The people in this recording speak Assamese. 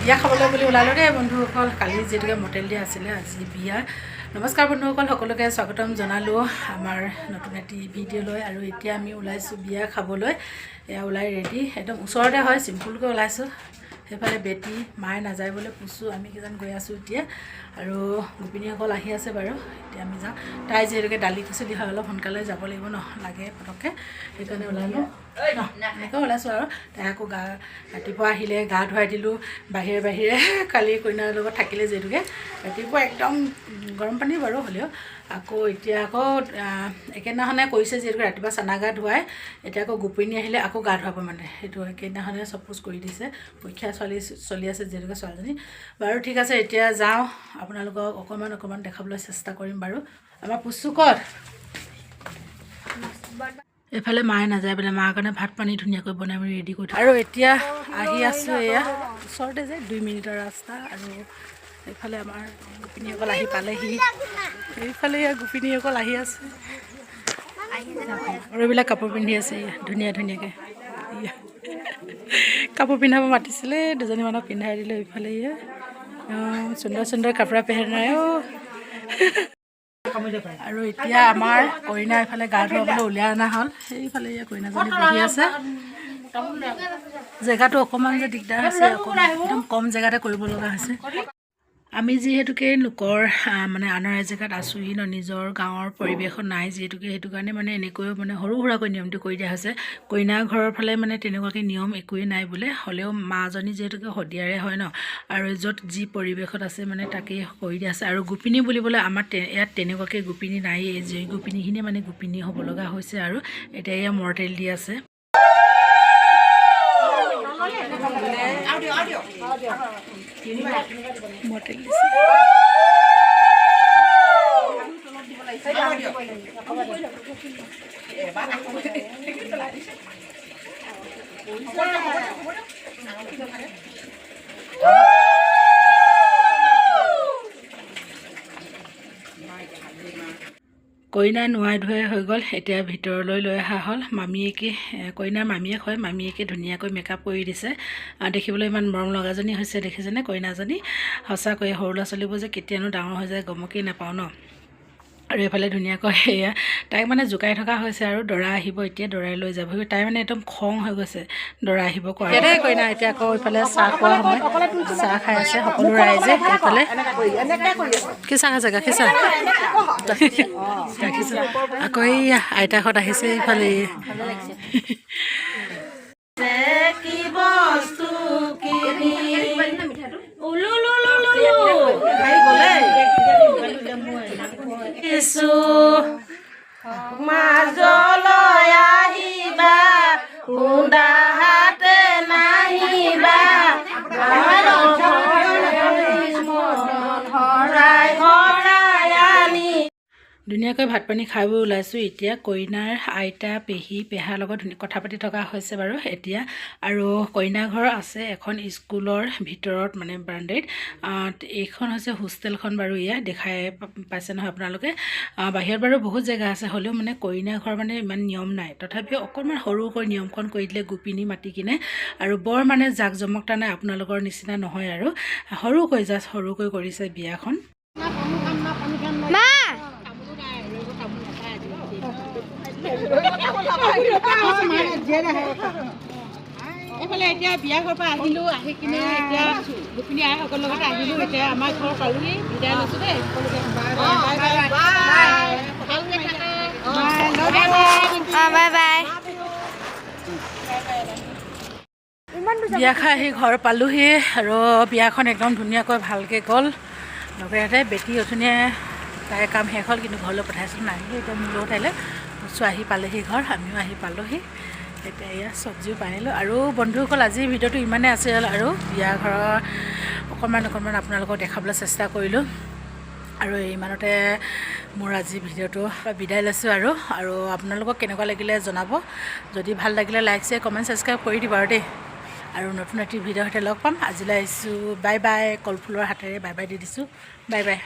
বিয়া খাবলৈ বুলি ওলালোঁ দেই বন্ধুসকল। কালি যিহেতুকে মতেল দিয়া আছিলে, আজি বিয়া। নমস্কাৰ বন্ধুসকল, সকলোকে স্বাগতম জনালোঁ আমাৰ নতুন এটি ভিডিঅ'লৈ। আৰু এতিয়া আমি ওলাইছোঁ বিয়া খাবলৈ। এয়া ওলাই ৰেডি, একদম ওচৰতে হয়, চিম্পুলকৈ ওলাইছোঁ। সেইফালে বেটি, মায়ে নাযায় বোলে। পুচু, আমি কেইজন গৈ আছোঁ এতিয়া। আৰু গোপিনীসকল আহি আছে বাৰু। এতিয়া আমি যাওঁ। তাই যিহেতুকে দালি খুচলি হয়, অলপ সোনকালে যাব লাগিব ন, লাগে পটককৈ, সেইকাৰণে ওলালোঁ ন, এনেকৈ ওলাইছোঁ। আৰু তাই আকৌ গা ৰাতিপুৱা আহিলে গা ধুৱাই দিলোঁ বাহিৰে বাহিৰে। কালি কইনাৰ লগত থাকিলে যিহেতুকে ৰাতিপুৱা একদম গৰম পানী বাৰু, হ'লেও আকৌ এতিয়া আকৌ একেদিনাখনে কৰিছে যিহেতুকে ৰাতিপুৱা চানা গা ধুৱাই, এতিয়া আকৌ গোপিনী আহিলে আকৌ গা ধুৱাব। মানে সেইটো একেদিনাখনে চব কৰি দিছে। পৰীক্ষা চলি চলি আছে যিহেতুকে ছোৱালীজনী। বাৰু ঠিক আছে, এতিয়া যাওঁ। আপোনালোকক অকণমান অকণমান দেখাবলৈ চেষ্টা কৰিম বাৰু। আমাৰ পুচু ক'ত? এইফালে মায়ে নাযায় বোলে, মাৰ কাৰণে ভাত পানী ধুনীয়াকৈ বনাই মেলি ৰেডি কৰি থৈ আৰু এতিয়া আহি আছোঁ। এয়া ওচৰতে যে 2 মিনিটৰ ৰাস্তা। আৰু এইফালে আমাৰ গোপিনীসকল আহি পালেহি। এইফালে এয়া গোপিনীসকল আহি আছে আৰু এইবিলাক কাপোৰ পিন্ধি আছে এয়া ধুনীয়া ধুনীয়াকৈ। এয়া কাপোৰ পিন্ধাব মাতিছিলে, দুজনীমানক পিন্ধাই দিলোঁ। এইফালে এয়া অঁ, সুন্দৰ সুন্দৰ কাপোৰ পেহেনাই অ'। আৰু এতিয়া আমাৰ কইনা এইফালে গা ধুৱাবলৈ উলিয়াই অনা হ'ল। সেইফালে এয়া কইনাজনী বহি আছে। জেগাটো অকণমান যে দিগদাৰ হৈছে, অকণমান একদম কম জেগাতে কৰিব লগা হৈছে। আমি যিহেতুকে লোকৰ মানে আনৰ এজেগাত আছোহি ন, নিজৰ গাঁৱৰ পৰিৱেশত নাই যিহেতুকে, সেইটো কাৰণে মানে এনেকৈও মানে সৰু সুৰাকৈ নিয়মটো কৰি দিয়া হৈছে। কইনা ঘৰৰ ফালে মানে তেনেকুৱাকৈ নিয়ম একোৱেই নাই বোলে। হ'লেও মাজনী যিহেতুকে শদিয়াৰে হয় ন, আৰু য'ত যি পৰিৱেশত আছে মানে তাকেই কৰি দিয়া আছে। আৰু গোপিনী বুলিবলৈ আমাৰ ইয়াত তেনেকুৱাকৈ গোপিনী নায়েই। জুই গোপিনীখিনিয়ে মানে গোপিনী হ'ব লগা হৈছে। আৰু এতিয়া এয়া মৰতেল দি আছে। মৰতেল দিছে। কইনা নোৱাই ধুৱাই হৈ গ'ল। এতিয়া ভিতৰলৈ লৈ অহা হ'ল। মামীয়েকে, কইনাৰ মামীয়েক হয়, মামীয়েকে ধুনীয়াকৈ মেকআপ কৰি দিছে। দেখিবলৈ ইমান মৰম লগাজনী হৈছে, দেখিছেনে কইনাজনী? সঁচাকৈ সৰু ল'ৰা ছোৱালীবোৰ যে কেতিয়ানো ডাঙৰ হৈ যায় গমকেই নাপাওঁ ন। আৰু এইফালে ধুনীয়াকৈ এয়া তাইক মানে জোকাই থকা হৈছে। আৰু দৰা আহিব এতিয়া, দৰাই লৈ যাব। তাই মানে একদম খং হৈ গৈছে দৰা আহিব কোৱা দেই। কইনা এতিয়া আকৌ এইফালে চাহ খোৱা সময়, চাহ খাই আছে সকলো ৰাইজে। এইফালে কি চাহ খাইছে? গাখীৰ চাহ, গাখীৰ চাহ। আকৌ এইয়া আইতাহঁত আহিছে এইফালে। কি বস্তু কিনি উলুলুলুলু গ'লে কিছু মাজলৈ আহিবা, খুন্দা হাতে নাহিবা, শৰাই শৰাই আনি। ধুনীয়াকৈ ভাত পানী খাই বৈ ওলাইছোঁ। এতিয়া কইনাৰ আইতা, পেহী, পেহাৰ লগত ধুনীয়া কথা পাতি থকা হৈছে বাৰু এতিয়া। আৰু কইনা ঘৰ আছে এখন স্কুলৰ ভিতৰত, মানে বাউণ্ডেৰীত। এইখন হৈছে হোষ্টেলখন বাৰু, এয়া দেখাই পাইছে নহয় আপোনালোকে। বাহিৰত বাৰু বহুত জেগা আছে, হ'লেও মানে কইনা ঘৰ মানে ইমান নিয়ম নাই। তথাপিও অকণমান সৰুকৈ নিয়মখন কৰি দিলে গোপিনী মাতি কিনে। আৰু বৰ মানে জাক জমকতা নাই, আপোনালোকৰ নিচিনা নহয় আৰু, সৰুকৈ, জাষ্ট সৰুকৈ কৰিছে বিয়াখন। মা। এইফালে এতিয়া বিয়া ঘৰৰ পৰা আহিলোঁ, আহি কিনে এতিয়া গোপিনী আইসকলৰ লগত আহিলোঁ। এতিয়া আমাৰ ঘৰ পালোহি, বিদায় লৈছোঁ দেই সকলোকে। অঁ, বাই বাই। বিয়া খাই আহি ঘৰ পালোহি। আৰু বিয়াখন একদম ধুনীয়াকৈ ভালকৈ গ'ল। লগতে বেটি অথনিয়ে তাইৰ কাম শেষ হ'ল, কিন্তু ঘৰলৈ পঠাইছিলোঁ, নাহিলে। এতিয়া মোৰ লগত আহিলে। পুচু আহি পালেহি ঘৰ, আমিও আহি পালোহি। এতিয়া এয়া চব্জিও পাই আহিলোঁ। আৰু বন্ধুসকল, আজিৰ ভিডিঅ'টো ইমানেই আছিল। আৰু বিয়া ঘৰৰ অকণমান অকণমান আপোনালোকক দেখাবলৈ চেষ্টা কৰিলোঁ। আৰু ইমানতে মোৰ আজি ভিডিঅ'টো বিদায় লৈছোঁ। আৰু আৰু আপোনালোকক কেনেকুৱা লাগিলে জনাব। যদি ভাল লাগিলে লাইক, শ্বেয়াৰ, কমেণ্ট, ছাবস্ক্ৰাইব কৰি দিব আৰু দেই। আৰু নতুন এটি ভিডিঅ'ৰ সৈতে লগ পাম। আজিলৈ আহিছোঁ, বাই বাই। কলফুলৰ হাতেৰে বাই বাই the দিছোঁ। Bye bye.